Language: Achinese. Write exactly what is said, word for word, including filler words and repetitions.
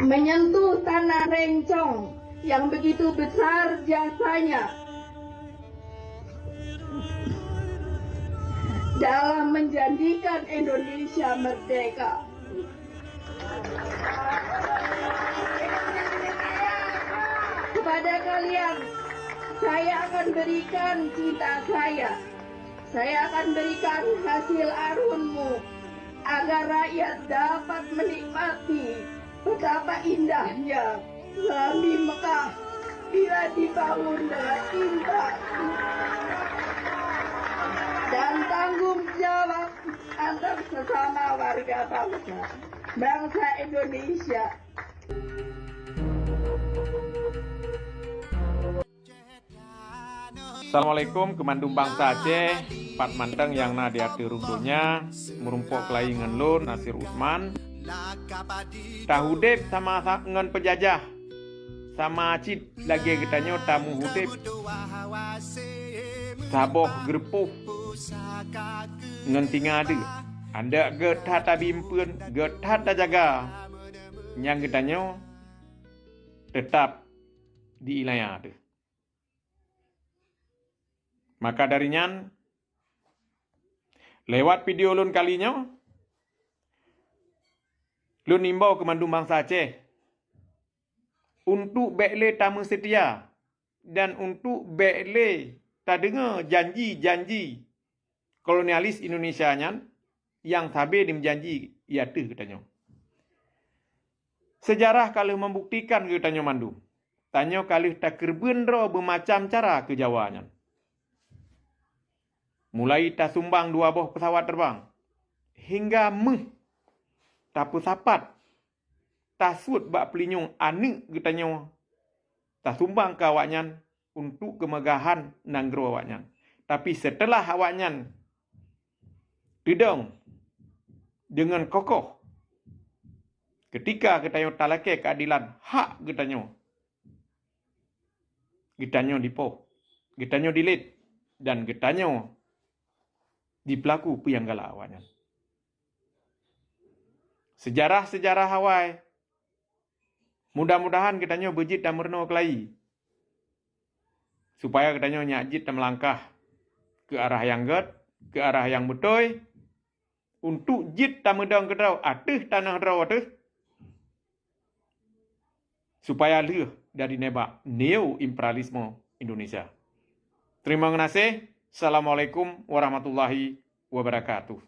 Menyentuh tanah Rencong yang begitu besar jasanya dalam menjadikan Indonesia merdeka. Kepada kalian, saya akan berikan cinta saya. Saya akan berikan hasil arunmu, agar rakyat dapat menikmati betapa indahnya Serambi Mekah bila dibangun dengan cinta dan tanggung jawab antar sesama warga bangsa, bangsa Indonesia. Assalamualaikum keu mandum bansa Aceh, pat mantong nyang na di ateueh rhueng donya, meurumpok keulayi ngon lôn, Nasir Usman. Taudeb sama sa- ngon peujajah, sama cit lagée geutanyoe tameuudeb saboh geureupôh ngon singa deuh. Andak gét that tabi eumpeuen, gét that tajaga, nyang geutanyoe teutab di iéleumé teuh. Maka dari nyan, lewat video lôn kali nyoe, lôn imbau keu mandum bansa Aceh untuk bék lé tameuseutia dan untuk bék lé tadeungoe janji-janji kolonialis Indonesia nyan nyang sabe dimeujanji i ateueh geutanyoe. Seujarah ka lheueh meubuktikan geutanyoe mandum, tanyoe ka lheueh takeureubeuen droe beumacam cara keu Jawa nyan. Mulai tasumbang dua boh peusawat teureubang, hingga méuh tapeusapat tasuet bak peulinyueng aneuëk geutanyoe tasumbang keu awaknyan untuk keumeugahan nanggroe awaknyan. Tapi seuteulah awaknyan teudong deungon kokoh, keutika geutanyoe talakée keuadelan hak geutanyoe, geutanyoe dipoh, geutanyoe dilet, dan geutanyoe dipeulaku peue nyang galak awaknyan. Seujarah-seujarah awai, mudah-mudahan geutanyoe beujeuet tameurunoe keulayi, supaya geutanyoe nyak jeuet tameulangkah keu arah nyang gét, keu arah nyang beutôi, untuk jeuet tameudong keudroe ateueh tanoh droe teuh, supaya lheueh dari nibak neo-imperialisme Indonesia. Teurimong geunaséh. Assalamualaikum warahmatullahi wabarakatuh.